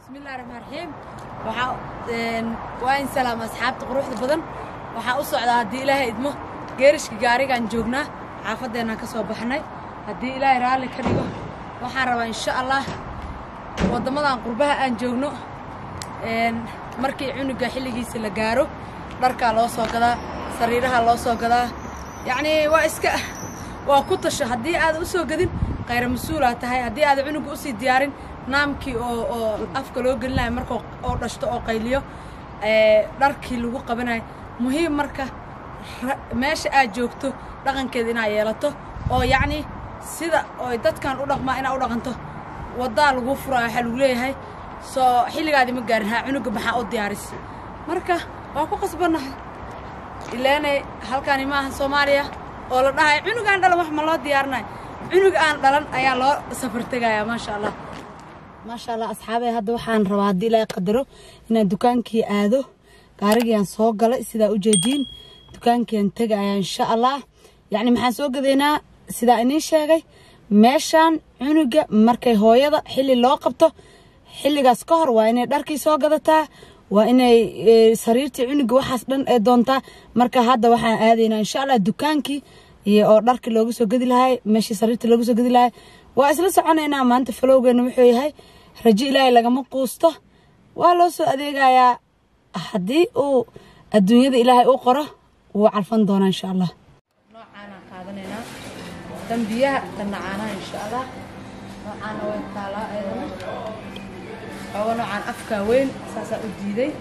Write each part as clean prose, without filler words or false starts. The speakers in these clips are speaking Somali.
Bismillahi raxmaan raxiim. Waxaa waa in salaam asxaabta quruxda badan. Waxaa u socdaa, haddii Ilaahay idmo, geerishka gaarigaan joognaa, xaafaddeenaan ka soo baxnay. Haddii Ilaahay raalli ka dhigo, waxaan rabaa insha Allah waddamadan qurbaha aan joogno, markii cunuga xilligiisa la gaaro, dharkaa loo soo gadaa, sariiraha loo soo gadaa. Yacnii waa iska waa ku tasho. Haddii aada u soo gadin, khayra mas-uulaa tahay. Haddii aada cunuga usii diyaarin naamkii oo afka loo gelinayo marka oo dhashto oo qayliyo, dharkii lagu qabanayo muhiim. Marka meesha aad joogto dhaqankeeda inaad yeelato oo yacni sida oy dadkan u dhaqmaa inaad u dhaqanto, waddaa lagu furaayo. Waxaa lagu leeyahay, soo xilligaadi ma gaarin, haa, cunuga maxaa u diyaaris? Marka waa ku qasbannahay, ileenay halkaani ma ahan Soomaaliya oo la dhahay cunugaan dhalan wax ma loo diyaarinayo. Cunug aan dhalan ayaa loo safar tegayaa. Maasha Allah, maasha Allah. Asxaabey, hadda waxaan rabaa, haddii Ilaahay qadaro, inaan dukaankii aado. Gaarigiiaan soo galay, sidaa ujeediin, dukaankiiaan tegaya insha Allah. Yacni maxaan soo gadaynaa? Sidaa iniin sheegay, meeshaan cunuga markay hooyada xilli loo qabto, xilligaas ka hor waa inay dharkii soo gadataa, waa inay sariirtii cunuga waxaas dhan ee doontaa. Marka hadda waxaan aadaynaa insha Allah dukaankii iyo oo dharkii looga soo gadi lahay, meeshii sariirtii looga soo gadi lahay. Waa isla soconaynaa. Maanta vloggeena wuxuu yahay rajo Ilaahay lagama quusto. Waa loo soo adeegayaa. Haddii uu adduunyada Ilaahay u qoro, wuu calfan doonaa insha Allah. Noocaanaan qaadanaynaa, tan biyaha, tanna caanaha insha Allah. Noocaana way taalaa ayadana. Xooga noocaan afkaa weyn, saasaa u diiday.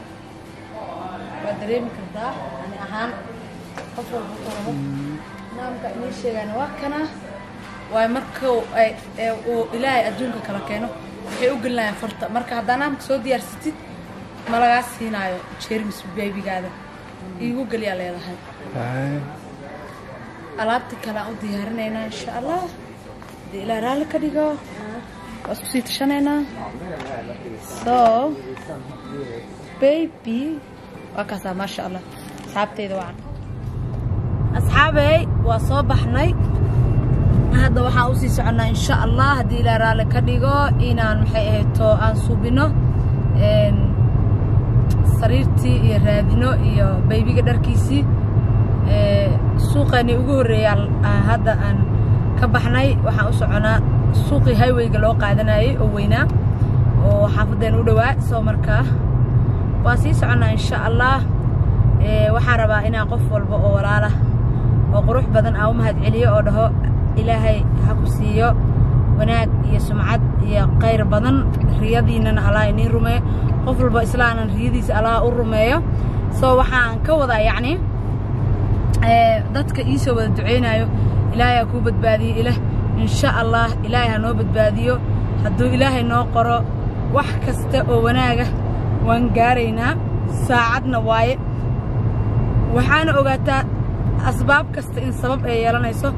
Waa dareemi kartaa ani ahaan qof walba ku rabo. Naamka inii sheegaana waa kana. Waayo marka uu Ilaahay adduunka kala keeno, waxay u gelinayaan farta. Marka haddaa naamka soo diyaarsatid, ma lagaa siinaayo jeermis. Babygaada iigu geliyaa leedahay. Alaabta kale aan u diyaarinaynaa insha Allah, haddii Ilaah raalli ka dhigo. Waa isku sii tashanaynaa. So baby waa kaasaa. Maasha Allah, asxaabteyda waa asxaabey, waa soo baxnay. Hadda waxaan usii soconnaa insha Allah, haddii Ilaah raalli ka dhigo, inaan maxay ahayto aan suubino sariirtii iyo raadino iyo babyga dharkiisii. Suuqani ugu horreeya hadda aan ka baxnay. Waxaan u soconaa suuqii highwayga loo qaadanayay oo weynaa oo xaafaddeen u dhowaa. Soo markaa waa sii soconnaa insha Allah. Waxaan rabaa inaan qof walba oo walaalah oo qurux badan aan u mahad celiyo oo dhaho Ilaahay ha ku siiyo wanaag iyo sumcad iyo khayr badan, riyadiinana Allah iniin rumeeyo. Qof walba islaanan riyadiisa Allah u rumeeyo. Soo waxaan ka wadaa, yacni dadka iisoo wada duceynayo, Ilaahay ha kuu badbaadiyo. Ilaah insha Allah, Ilaahay ha noo badbaadiyo. Hadduu Ilaahay noo qoro wax kasta oo wanaaga, waan gaaraynaa, saacadna waaye. Waxaana ogaataa asbaab kasta in sabab ay yeelanayso.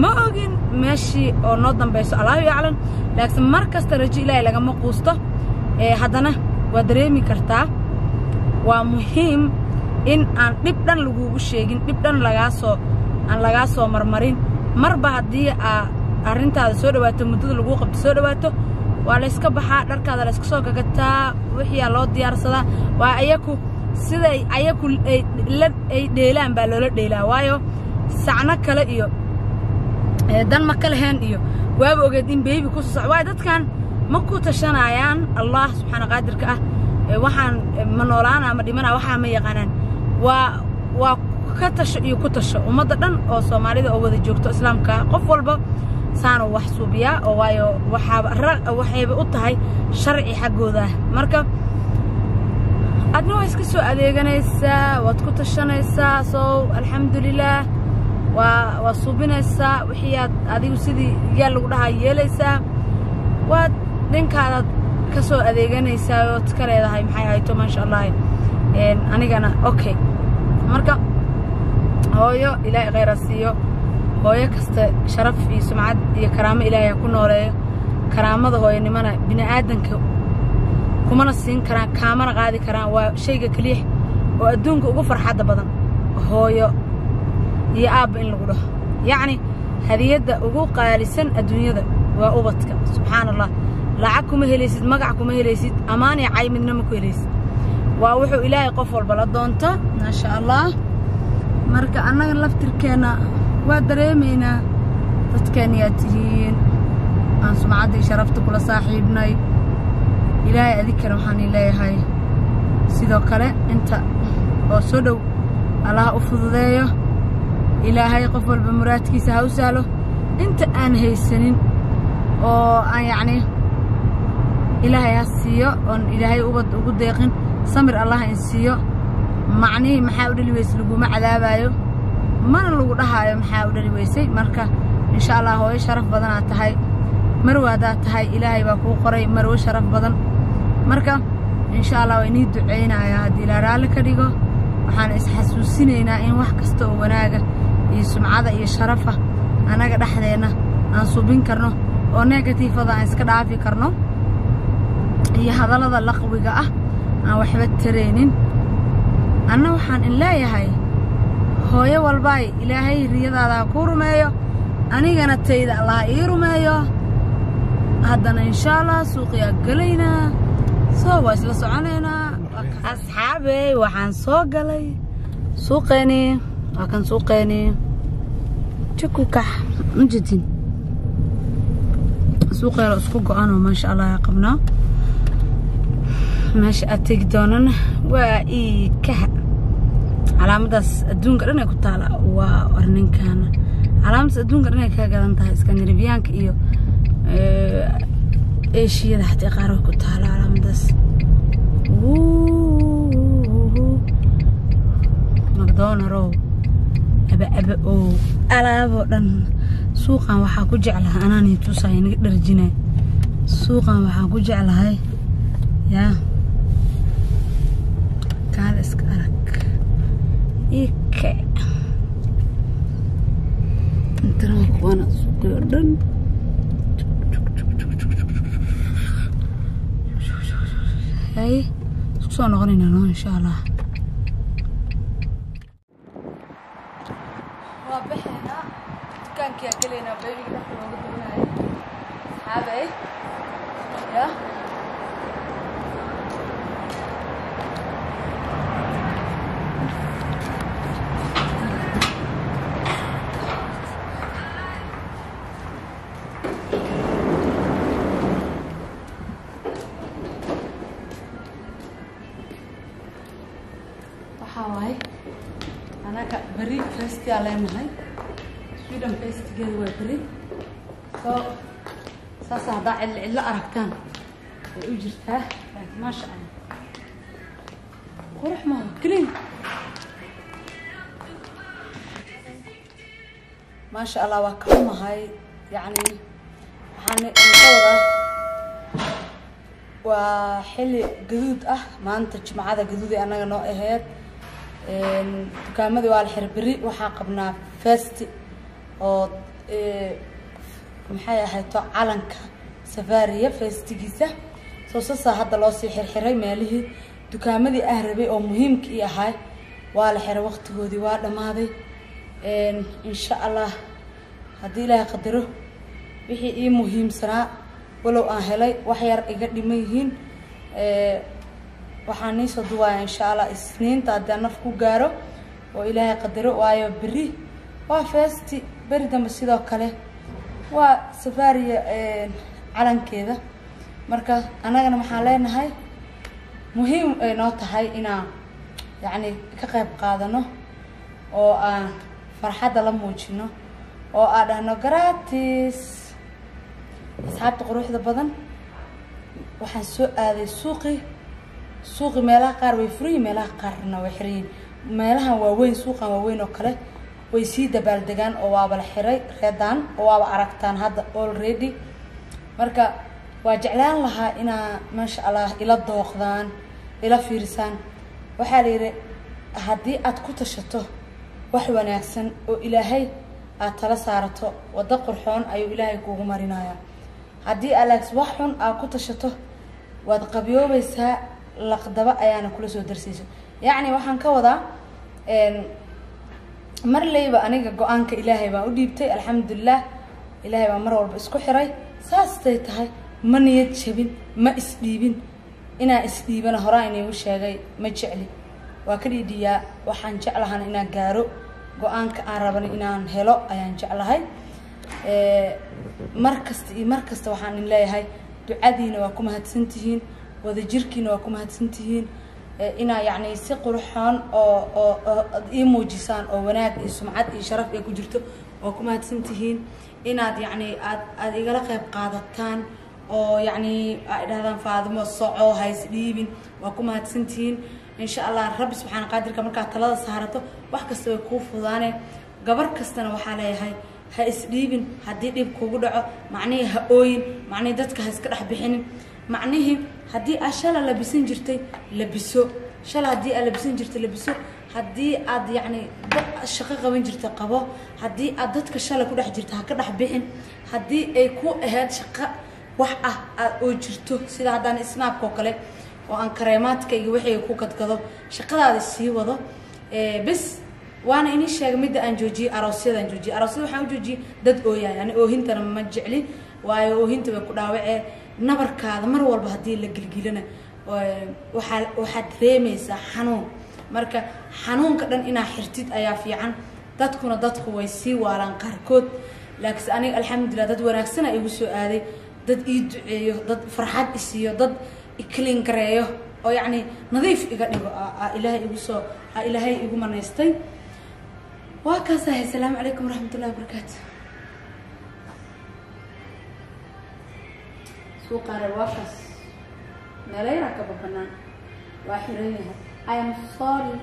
Ma ogin meeshii oo noo dambayso, Allahu yaclam, laakiin mar kasta rajo Ilaahay lagama quusto. Haddana waa dareemi kartaa, waa muhiim in aan dhib dhan lagugu sheegin, dhib dhan lagaasoo aan lagaa soo marmarin. Marba haddii aa arrintaada soo dhawaato, muddada laguu qabto soo dhawaato, waa layska baxaa, dharkaada layska soo gagataa, wixiyaa loo diyaarsadaa. Waa ayaku siday ayaku ay dheelaan baa loola dheelaa, waayo sacno kale iyo dan ma ka lahayn iyo waaba ogeed in baby ku soo soc. Waayo dadkan ma ku tashanayaan Allah subxaana qaadirka ah. Waxaan ma noolaana ma dhimana, waxaa ma yaqaanaan. Waa ka tasho iyo ku tasho ummadda dhan oo Soomaalida oo wada joogto Islaamka. Qof walba saanu wax suubiyaa oo waayo waxaaba waxayba u tahay sharci xaggooda. Marka adna waa iska soo adeeganaysaa, waad ku tashanaysaa. So alxamdulilaah, waa suubinaysaa wixii aad adigu sidii yaa lagu dhahaa yeelaysaa. Waad dhinkaadaad ka soo adeeganaysaa ood ka leedahay maxay ahayto. Maasha Allah, anigana okay. Marka hooyo Ilaahay khayra siiyo. Hooyo kasta sharaf iyo sumcad iyo karaamo Ilaahay ha ku nooleeyo. Karaamada hooyanimana bini aadanka kumana siin karaan, kaamana qaadi karaan. Waa shayga keliya oo adduunka ugu farxadda badan, hooyo iyo aabba in lagu dhaho. Yacni hadiyadda ugu qaalisan adduunyada waa ubadka. Subxaan Allah, Lacag kuma helaysid, magac kuma helaysid, ammaan iyo cay midna ma ku helaysid. Waa wuxuu Ilaahay qof walba la doonto, maasha Allah. Marka annaga laftirkeenna waa dareemaynaa dadkeen yaa tihiin aan sumcadda iyo sharafta kula saaxiibnay. Ilaahay adinkana waxaan ii leeyahay sidoo kale inta oo soo dhow Allaha u fududeeyo. Ilaahay qof walba muraadkiisa ha u sahlo. Inta aan haysanin oo aan yacni Ilaahay ha siiyo, oon Ilaahay ubad ugu deeqin, samir Allah in siiyo. Macnihii maxaa u dhali weysay laguma cadaabayo, mana lagu dhahaayo maxaa u dhali weysay. Marka insha Allah hooyo sharaf badanaad tahay, marwo haddaad tahay Ilaahay baa kuu qoray marwo sharaf badan. Marka insha Allah waa inii duceynayaa haddii Ilaa raalli ka dhigo. Waxaan isxasuusinaynaa in wax kasta oo wanaaga iyo sumcada iyo sharafa annaga dhexdeenna aan subin karno, oo negatifada aan iska dhaafi karno, iyo hadallada laqwiga ah aan waxba taraynin. Anna waxaan in leeyahay hooyo walbaay Ilaahay riyadaada ha kuu rumeeyo, anigana tayda Allah ii rumeeyo. Haddana insha Allah suuqiyaa gelaynaa, soo waa isla soconaynaa. Asxaabey, waxaan soo galay suuqeeni, waa kan suuqeeni jukukax majedin, suuqeena isku go-anoo maasha Allah qabnaa. Meesha aad tegi doonana waa iikaha, calaamadaas adduunka dhan ay ku taala. Waa arninkaana calaamadaas adduunka dhan ay ka gadan tahay, Skandinaviyaanka iyo Eeshiyada xataa qaar way ku taala calaamadaas. McDonald aba aba oo alaaboo dhan suuqan waxaa ku jeclahay, anaan tusaya naga dharjinay. Suuqan waxaan ku jeclahay yaa kaala iska arag ike intana kuwana suuqii oo dhan. Hay, isku soo noqonaynaa no insha Allah. Waa baxaynaa, dukaankiyaa gelaynaa, beebiga dhexda looga duwanaayo asxaabey. Ya waxaa waaye anaga beri festiaa leenahay, Sweden festigeeda waa beri. Soo saasa haddaa cidlo cidlo aragtaan way u jirtaa, laakiin maasha Allah qurux maaha, clean maasha Allah. Waa ka xumahay, yacni waxaan ka wadaa waa xilli gaduud ah maanta, jimcada gaduud ee annaga noo aheyd. Dukaamadii waa la xiray, beri waxaa qabnaa festi oo maxay ahayto calanka Safariya festigiisa. Soo sasaa hadda loo sii xirxiray meelihii dukaamadii ah rabay oo muhiimka ii ahay, waa la xiray, waqtigoodii waa dhammaaday. Insha Allah haddii Ilaahay qadaro wixii ii muhiimsanaa walow aan helay, wax yar iga dhiman yihiin, waxaan niisoo duwaaya insha Allah Isniinta haddii aan naf ku gaaro oo Ilaahay qadaro. Waayo beri waa festi, beri dambe sidoo kale waa Safariya calankeeda. Marka annagana waxaan leenahay muhiim ay noo tahay inaan yacni ka qayb qaadano oo aan farxadda la muujino oo aan dhahno gratis. Asxaabta quruxda badan, waxaan soo aaday suuqii. Suuqi meelaha qaar way furan yihin, meelaha qaarna way xiran yihin. Meelahan waaweyn, suuqan waaweyn oo kale way sii dabaaldegaan oo waaba la xiray reedaan oo waaba aragtaan hadda already. Marka waa jeclaan lahaa inaa maasha Allah ila dooqdaan, ila fiirsaan. Waxaa la yidhi haddii aad ku tashato wax wanaagsan oo Ilaahay aad tala saarato, waddo qurxoon ayuu Ilaahay kuugu marinayaa. Haddii alex wax xun aad ku tashato, waad qabyoobaysaa, laqdaba ayaana kula soo darsayso. Yacni waxaan ka wadaa marleyba aniga go-aanka Ilaahay baan u dhiibtay, alxamdulilah Ilaahay baan mar walba isku xiray, saastay tahay Ma niyad jabin, ma isdhiibin. Inaa isdhiibana horaa iniigu sheegay, ma jecli, waa ka dhiidhiyaa. Waxaan jeclahana inaan gaaro go-aanka aan rabana inaan helo ayaan jeclahay. Mar kasta iyo mar kasta waxaan in leeyahay ducadiina waa ku mahadsantihiin, wadajirkiina waa ku mahadsantihiin, inaa yacni si qurxoon oo ad ii muujisaan oo wanaag iyo sumcad iyo sharaf ay ku jirto waa ku mahadsantihiin. Inaad yacni aad igala qayb qaadataan oo yacni ay dhahdaan Faadimo soco, ha isdhiibin, waa ku mahadsantihiin. Insha Allah Rabbi subxaana qaadirka markaad talada saarato wax kasta way kuu fudaane. Gabar kastana waxaa leeyahay ha isdhiibin haddii dhib kugu dhaco, macnihii ha ooyin, macnihii dadka ha iska dhex bixinin, macnihii haddii aad shala labisan jirtay labiso, shala haddii aad labisan jirtay labiso, haddii aad yacni shaqo qaban jirta qabo, haddii aad dadka shala ku dhex jirta ha ka dhex bixin, haddii ay ku ahayd shaqo wax ah aad oo jirto sida haddaan snaabka oo kale oo aan kareemaadka iyo wixii ku gadgado, shaqadaada sii wado. Bes waana inii sheegay midda aan joojiyey, aroosyadaan joojiyey. Aroosyada waxaan u joojiyey dad ooyaay, ani oohintana ma jecli, waayo oohinta way ku dhaawacee nabarkaada mar walba. Haddii la gilgilana waxaad dareemaysaa xanuun. Marka xanuunka dhan inaa xirtid ayaa fiican. Dadkuna dadku way sii waalaan qaarkood, laakiinse aniga alxamdulilah dad wanaagsana igu soo aaday, dad ii duceeyo, dad farxad isiiyo, dad iclean gareeyo oo yacni nadiif iga dhigo Ilaahay igu soo Ilaahay igu manaystay. Waa kaasahay. Asalaamu calaykum waraxmatullahi wabarakaatu. Suuqaare waa kaas, meelo yaraa kaba banaan, waa xiran yahay. I am sorry.